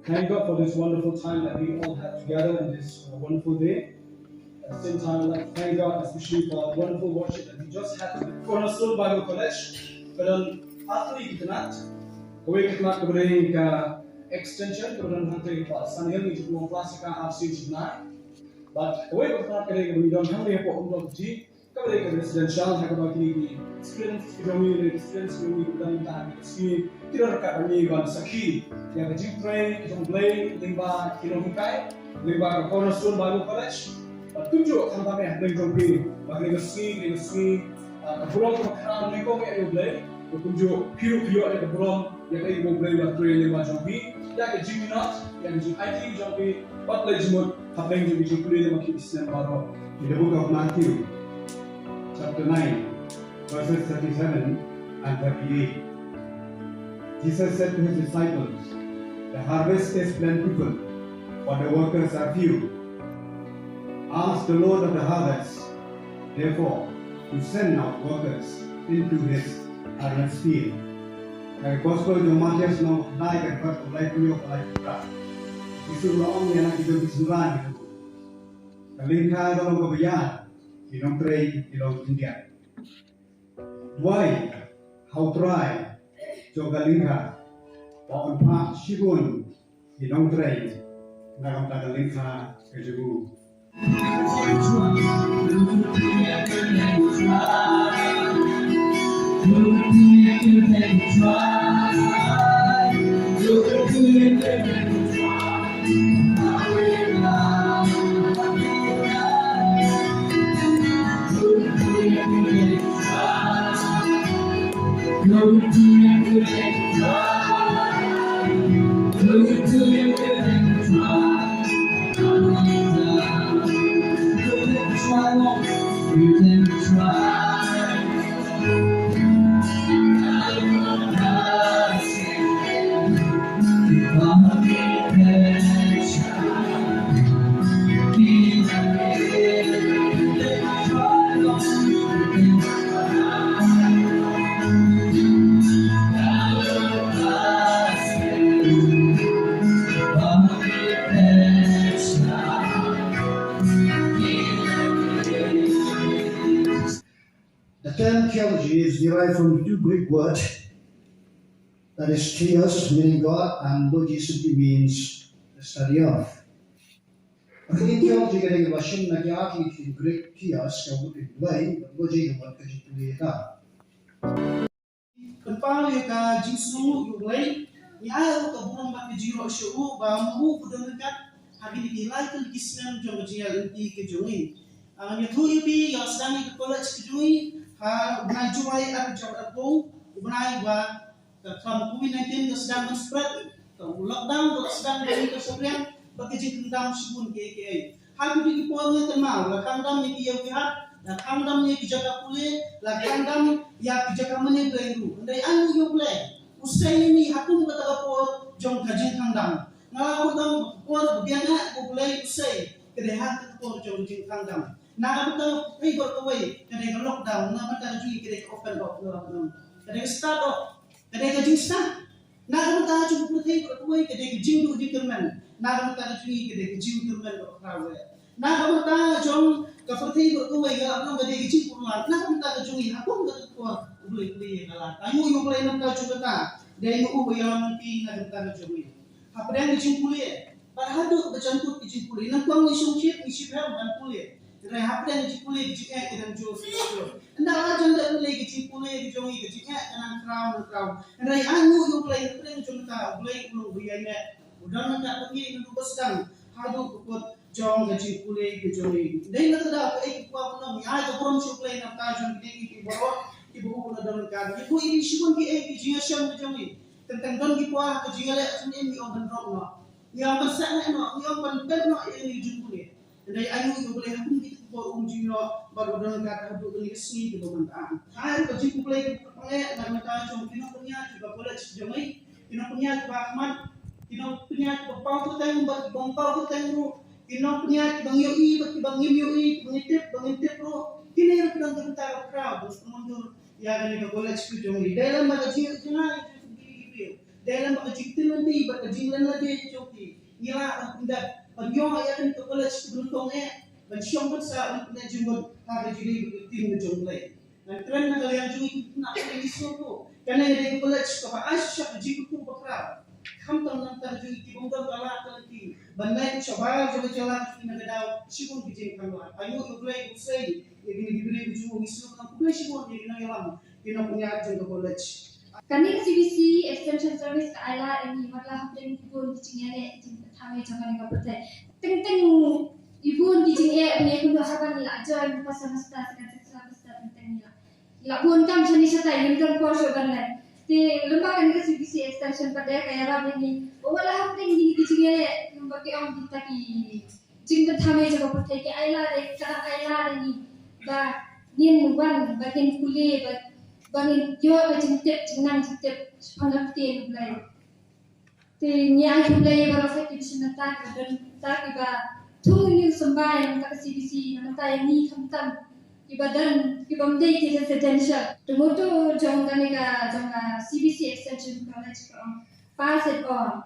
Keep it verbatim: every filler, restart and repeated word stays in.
Thank God for this wonderful time that we all had together in this uh, wonderful day. At the same time, I'd like to thank God especially for the wonderful worship that we just had at Cornerstone Bible College. Ka don artylli ki tnat, kawei ka tnat kaba dei ka extension, kaba don hangtei ka class. San ngi ju class ka R C H nine. But kawei ka tnat ka dei kaba ngi don hangne hapoh Umdong Kti, kaba dei ka residential, ha kaba kine ki students ki jong ngi, students ki jong ngi ki don ha kine ki sngi, ki don ryngkat bad ngi ban sakhi ïa ka jingtrei ka jong U Blei lyngba ki nonghikai, lyngba ka Cornerstone Bible College. Bad kumjuh khamtam eh ha pdeng jong phi ba kane ka sngi, kane ka sngi, ah, ka burom kaba khraw nyngkong eh ïa U Blei. Bad kumjuh phi ruh phi ïoh ïa ka burom ïa kaei kaba U Blei u la trei lyngba jong phi, ïa ka jingminot, ïa ka jingaiti jong phi. Bad leit jingmut ha pdeng jong ka jingpule lyngba ki snem baroh. In the book of Matthew, chapter nine, verses thirty-seven and thirty-eight, Jesus said to his disciples, "The harvest is plentiful, but the workers are few. Ask the Lord of the harvest, therefore, to send out workers into his harvest field." Ka Gospel jong u Mathaios lynnong khyndai, ka dkhot kaba laiphew hynñiew bad laiphew phra. Jisu u la ong ïa la ki jong ki synran, ka lyngkha ka long kaba ïar, ki nongtrei ki long khyndiat. Duwai ha U Trai jong ka lyngkha, ba un phah shibun ki nongtrei na ka bynta ka lyngkha ka jong u. The term theology is derived from the two Greek words, that is theos, meaning God, and logi simply means the study of. Ka ktien theology ka dei kaba shim na ki artylli ki ktien Greek, theos ka mut Blei, logi ka mut ka jingpule ïa ka. Pynpaw ïa ka jingsngewnguh ïa U Blei, ngi ai ruh ka burom bad ka jingïaroh sha u ba ma u u don ryngkat ha kine ki lai tylli ki snem jong ka jingïaid lynti ka jong ngi. Ah, ngi ïathuh ïa phi, ïa sdang ïa ka college ka jong ngi ha u bnai July ar hajar arphew, u bnai ba ka kam covid nineteen ka sdang ban spread, ka lockdown ka sdang ban ïa ka shaphrang, bad ka jingkyndam shibun kiei kiei. Ha kito ki por ngi kynmaw, la khang dam ïa ki ïew ki hat, la khang dam ïa ki jaka pule, la khang dam ïa ki jaka mane Blei ruh. Hynrei ainguh ïa U Blei, u sei ïa ngi ha kum kata ka por jong ka jingkhang dam. Nga la kyrpad ba ka por ba biang eh U Blei u sei, ka dei ha kata ka por jong ka jingkhang dam. Na ka bynta ka pyrthei baroh kawei ka dei ka lockdown, na ka bynta ka jong ngi ka dei ka open up, lockdown. Ka dei ka start up, ka dei ka jingstad. Na ka bynta jong ka pyrthei baroh kawei ka dei ka jingduh jingkyrmen. Na ka bynta ka jong ngi ka dei ka jingkyrmen baroh kawei. Na ka bynta jong ka pyrthei baroh kawei ka long ka dei ka jingpynlong. Na ka bynta ka jong ngi ha kum ka por U Blei u plie ïa ka lad. Ainguh ïa U Blei na ka bynta jong kata. Dei ma u ba ïalam lynti na ka bynta ka jong ngi. Hapdeng ka jingpule, bad haduh ba jan kut ka jingpule, nang kwah ngi shongshit ngi shiphem ban pule. Hynrei hapdeng ka jingpule ka jingeh ka dang jur sha jur. Ynda la jan leh pule ka jingpule ka jong ngi, ka jingeh ka nang khraw nang khraw. Hynrei ainguh ïa U Blei, hapdeng jong kata U Blei u long uba ïaineh, u don ryngkat bad ngi naduh ba sdang haduh ka kut jong ka jingpule ka jong ngi. Dei na kata ka ei ka kwah ba ngi ai ka burom sha U Blei na ka bynta jong kine kiei kiei baroh kiba u la don ryngkat. Ngi buh ïa ki shibun kiei ki jingïashem ka jong ngi. Teng teng don ki kwah ka jingïaleh ka jong ngi, ngi ong ban drop noh, ngi ong ban sah noh, ngi ong ban pynbeit noh ïa kine ki jingpule. Hynrei ainguh ïa U Blei ha kum kito ki por um jingïaroh bad u don ryngkat haduh kane ka sngi kaba mynta. Ai ruh ka jingkhublei kaba kyrpang eh na ka bynta jong ki nongpynïaid kiba college jong ngi, ki nongpynïaid kiba khmat, ki nongpynïaid kiba paw kyrteng bad kiba ym paw kyrteng ruh, ki nongpynïaid kiba ngi ïohi bad kiba ngim ïohi, kiba ngi tip bad ngim tip ruh. Kine ruh ki don ka bynta kaba khraw ban sngewmynjur ïa kane ka college ka jong ngi. Dei lem bad ka jingïohi jong ngi, jong ngi ki briew. Te lem bad ka jingtip lynti bad ka jinglen lade jong ki, ngi lah ban pyndep ban ïoh ïa kane ka college kaba nyngkong eh ban shong ban sah ban pyndep jingmut ha ka jingim bad ka ktien ka jong U Blei. Ngan kren na ka liang jong ngi ki khynnah, ngi sngewthuh kane ka dei ka college kaba ai shisha ka jingkyrkhu bakhraw. Khamtam na ka bynta jong ngi ki bym don ka lad ka lynti ban leit shabar jong ka jylla jong ngi na ka daw shibun ki jingkhang lad. Ai nguh ïa U Blei u sei ïa kine ki briew jong ngi, sngewbha khublei shibun ïa ki nongïalam, ki nongpynïaid jong ka college. Kane ka C B C Extension Service ka ai lad ïa ngi wat la hapdeng ki bun ki jingeh, ki jingpynthame jong kane ka pyrthei. Teng teng ki bun ki jingeh ba ngi ïakynduh haba ngi la join first semester, second semester, teng teng ngi la, ngi la bun kam shane shatai, ngim don por shuh ban leit. Te lem bad kane ka C B C Extension pat de ka ïarap ïa ngi ba wat la hapdeng kine ki jingeh, lem bad ki ong kita ki jingpynthame jong ka pyrthei, ki ai lad, ka dang ai lad ïa ngi ba ngin wan, ba ngin pule, ba, ba ngin ïoh ka jingtip, jingnang jingtip shaphang ka ktien U Blei. Te ngi ai khublei ïa baroh ki bishni mynta kiba don, mynta kiba thung ïa ngi symbai na ka C B C, na mynta ïa ngi khamtam kiba don, kiba ym dei ki residential. Te motto jong kane ka, jong ka C B C Extension College ka ong, pass it on.